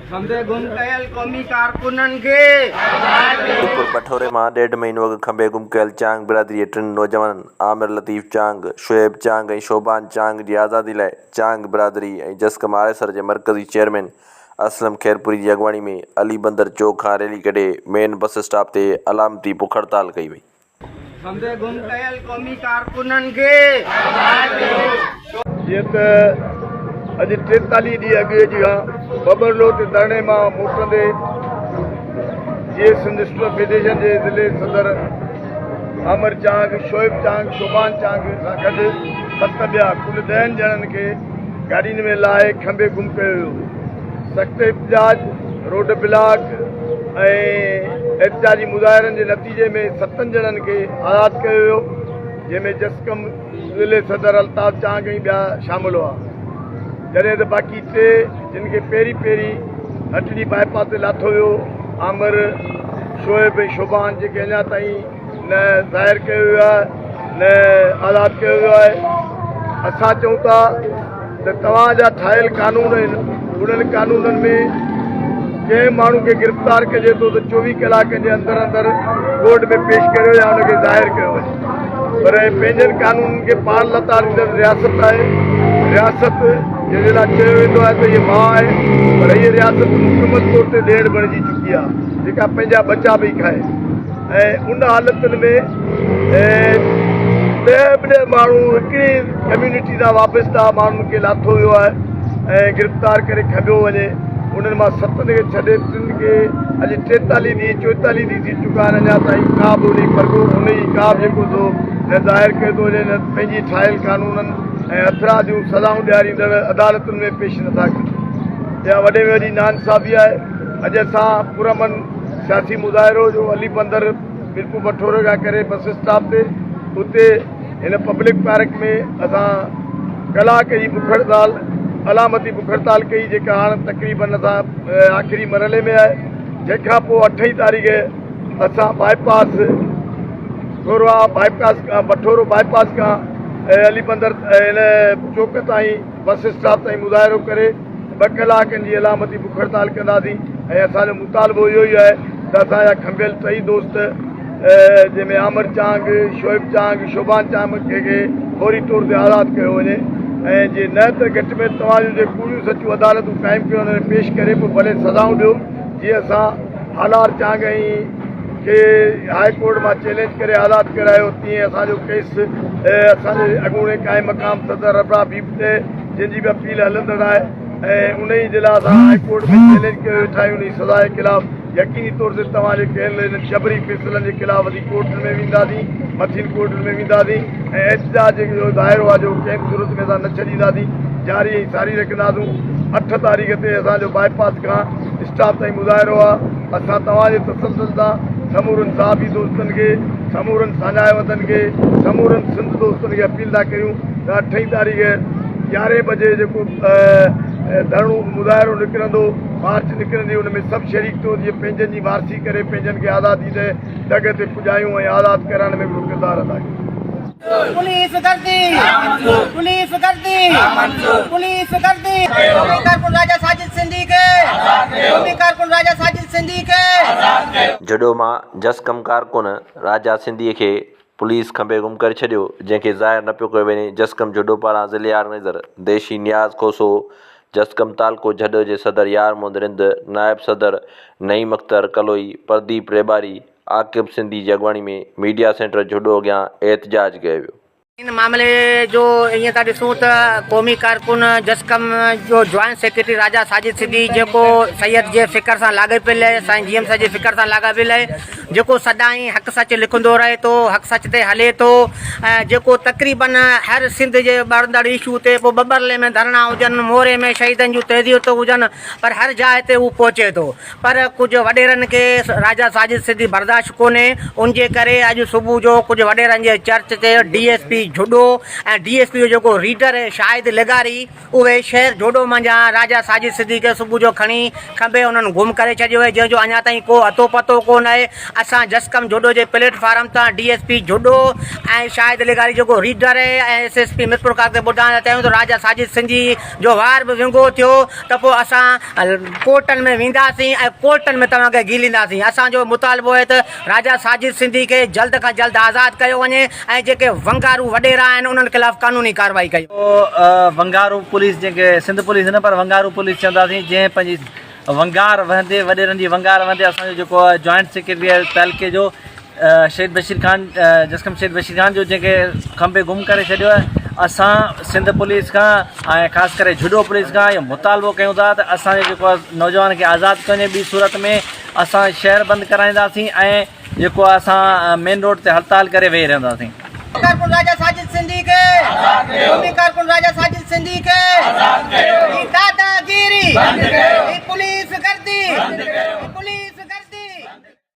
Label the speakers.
Speaker 1: کنڀي گم ڪيل قومي ڪارڪنن کي.
Speaker 2: ميرپور بٺوري مان ڏيڍ مهينو اڳ کنڀي گم ڪيل چانگ برادري جي ٽن نوجوانن عامر لطيف چانگ، شعيب چانگ ۽ شوبان چانگ جي آزادي لاء چانگ برادري ۽ جسقم آريسر جي مرڪزي چيئرمين اسلم خيرپوري جي اڳواڻي ۾ علي بندر چوڪ کان ريلي ڪڍي مين بس اسٽاپ تي علامتي بک هڙتال ڪئي وئي.
Speaker 1: کنڀي گم ڪيل قومي ڪارڪنن کي.
Speaker 3: جيئن ته اڄ 43 ڏينهن اڳ جي کان ٻٻرلو تي ڌرڻي مان موٽندي جيئي سنڌ اسٽوڊنٽ فيڊريشن جي ضلعي صدر عامر چانگ، شعيب چانگ، شوبان چانگ سان گڏ ست ٻيا ڪل ڏهن ڄڻن کي گاڏين ۾ لاهي کنڀي گم ڪيو ويو. سخت احتجاج، روڊ بلاڪ ۽ احتجاجي مظاهرن جي نتيجي ۾ ستن ڄڻن کي آزاد ڪيو ويو، جنهن ۾ جسقم ضلعي صدر الطاف چانگ ۽ ٻيا شامل هئا، جڏهن ته باقي ٽي جن کي پهرين پهرين هٽڙي باء پاس تي لاٿو ويو، عامر، شعيب ۽ شوبان جيڪي اڃا تائين نه ظاهر ڪيو ويو آهي نه آزاد ڪيو ويو آهي. اسان چئون ٿا ته توهان جا ٺاهيل قانون آهن انهن قانونن ۾ ڪنهن ماڻهو کي گرفتار ڪجي ٿو ته 24 ڪلاڪن جي اندر اندر ڪورٽ ۾ پيش ڪريو يا ان کي ظاهر ڪيو وڃي پر پنهنجن قانونن کي پاڻ لتاڙيندڙ رياست آهي. رياست جنهن جي لاء چيو ويندو آهي ته هيء ماء آهي پر هيء رياست مڪمل طور تي ڏيڻ بڻجي چڪي آهي جيڪا پنهنجا ٻچا پئي کائي. ۽ ان حالتن ۾ ڏهه به ڏهه ماڻهو هڪڙي ڪميونٽي سان وابسته ماڻهن کي لاٿو ويو آهي ۽ گرفتار ڪري کنڀيو وڃي انهن مان ستن کي ڇڏي ٽن کي اڄ 43 ڏينهن 44 ڏينهن ٿي چڪا آهن اڃا تائين ڪا به انهي پرگو انهي ڪا به جيڪو سو نه ظاهر ڪيو ٿو وڃي نه پنهنجي ٺاهيل قانونن ۽ هٿراديون سزائون ڏياريندڙ عدالتن ۾ پيش نٿا ڪن. اها وڏي ۾ وڏي ناانصافي آهي. اڄ اسان پرامن سياسي مظاهرو جو علي بندر ميرپور بٺوري کان ڪري بس اسٽاپ تي اتي هن پبلڪ پارڪ ۾ اسان ڪلاڪ جي بک هڙتال علامتي بک هڙتال ڪئي جيڪا هاڻ تقريبن اسان آخري مرحلي ۾ آهي جنهن کان پوء اٺين تاريخ اسان باء پاس کوروا باء پاس کان بٺورو باء پاس کان علي بندر هن چوڪ تائين بس اسٽاپ تائين مظاهرو ڪري ٻه ڪلاڪن جي علامتي بک هڙتال ڪنداسين ۽ اسان جو مطالبو اهو ئي آهي ته اسان جا کنڀيل ٽئي دوست جنهن ۾ عامر چانگ، شعيب چانگ، شوبان چانگ کي فوري طور تي آزاد ڪيو وڃي ۽ جي نه ته گهٽ ۾ توهان جون جي ڪوڙيون سچيون عدالتون قائم ڪيو انهن کي پيش ڪري پوء ڀلي سزائون ڏيو جيئن اسان هالار چانگ ۽ کي هاء ڪورٽ مان چئلينج ڪري آزاد ڪرايو تيئن اسان جو ڪيس اسان جي اڳوڻي قائم مقام صدر ربرا بيب تي جنهن جي به اپيل هلندڙ آهي ۽ انهي جي لاء اسان هاء ڪورٽ ۾ چئلينج ڪيو ويٺا آهيون انهي سزا جي خلاف يقيني طور تي توهان جي ڪيل انهن جبري فيصلن جي خلاف اسين ڪورٽن ۾ وينداسين مٿين ڪورٽن ۾ وينداسين ۽ احتجاج جو دائرو آهي جو ڪنهن به صورت ۾ اسان نه ڇڏينداسين جاري ۽ ساري رکنداسون اٺ تاريخ تي اسان جو باء پاس کان اسٽاپ تائين مظاهرو آهي اسان توهان جي تسلسل سان سمورن صحافي دوستن کي سمورن ساڃاهه وندن کي سمورن سنڌ دوستن کي اپيل ٿا ڪريون ته اٺين تاريخ يارهين بجي جيڪو ڌرڻو مظاهرو نڪرندو مارچ نڪرندي ان ۾ سڀ شريڪ ٿيو جيئن پنهنجن جي وارثي ڪري پنهنجن کي آزادي ڏي دڳ تي پڄايون ۽ آزاد ڪرائڻ ۾ وڏو ڪردار ادا ڪيون.
Speaker 1: پوليس گردي پوليس گردي پوليس گردي قومي ڪارڪن راجا ساجد سنڌي کي قومي ڪارڪن راجا ساجد سنڌي کي.
Speaker 2: جهڏو مان جسقم ڪارڪن راجا سنڌي کي پوليس کنڀي گم ڪري ڇڏيو، جنهن کي ظاهر نه پيو ڪيو وڃي، جسقم جهڏو پاران ضلعي آرگنائيزر ديشي نياز کوسو، جسقم تعلقو جهڏو جي صدر يار محمد رند، نائب صدر نعيم اختر ڪلوئي، پرديپ ريٻاري، عاقب سنڌي جي اڳواڻي ۾ ميڊيا سينٽر جهڏو اڳيان احتجاج ڪيو ويو.
Speaker 1: ان معاملي جو ائين ٿا ڏسون ته قومي ڪارڪن جسقم جو جوائنٽ سيڪريٽري راجا ساجد سنڌي جيڪو سيد جي فڪر سان لاڳاپيل آهي سائين جي ايم سيد جي فڪر سان لاڳاپيل آهي جيڪو سدائين حق سچ لکندو رهي ٿو حق سچ تي هلي ٿو ۽ جيڪو تقريبن هر سنڌ جي ٻرندڙ اشو تي پوء ٻٻرلي ۾ ڌرڻا هجن موري ۾ شهيدن جون تعزيتون هجن پر هر جاء تي هو پهچي ٿو پر ڪجهه وڏيرن کي راجا ساجد سنڌي برداشت ڪونهي ان جي ڪري اڄ صبح جو ڪجهه وڏيرن جي چرچ تي D S P Jhuddo ۽ D S P جو جيڪو ريڊر شاهد لغاري اهي شهر جوڏو منجهان راجا ساجد صديق کي صبح جو کڻي کنڀي انهن گم ڪري ڇڏيو آهي جنهن جو اڃا تائين ڪو اتو پتو ڪو نه آهي اسان جسقم جوڏو جي پليٽ فارم تان D S P Jhuddo ۽ Shahid لغاري جيڪو ريڊر آهي ۽ ايس ايس پي ميرپورخاص کي ٻڌائڻ ٿا چاهيون ته راجا ساجد سنڌي جو وار به ونگو ٿيو ته پوء اسان ڪورٽن ۾ وينداسين ۽ ڪورٽن ۾ توهان کي گهيلينداسين اسان جو مطالبو آهي ته راجا ساجد سنڌي کي جلد کان جلد آزاد ڪيو وڃي ۽ جيڪي ونگارو وڏيرا آهن انهن خلاف قانوني ڪارروائي ڪئي.
Speaker 4: ونگارو پوليس جنهن کي سنڌ پوليس نه پر ونگارو پوليس چونداسين جنهن پنهنجي ونگار وهندي وڏيرن جي ونگار وهندي اسان جو جيڪو جوائنٽ سيڪريٽري آهي تعلقي جو شهيد بشير خان جسقم شهيد بشير خان جو جنهن کي کنڀي گم ڪري ڇڏيو آهي اسان سنڌ پوليس کان ۽ خاص ڪري جھڏو پوليس کان اهو مطالبو ڪيون ٿا ته اسان جو جيڪو نوجوان کي آزاد ڪيو وڃي ٻي صورت ۾ اسان شهر بند ڪرائينداسين ۽ جيڪو اسان مين روڊ تي هڙتال ڪري ويهي رهنداسين.
Speaker 1: ڪارڪن راجا ساجد سنڌي کي آزاد ڪيو قومي ڪارڪن راجا ساجد سنڌي کي آزاد ڪيو هي داداگيري بند ڪيو هي پوليس گردي بند ڪيو هي پوليس.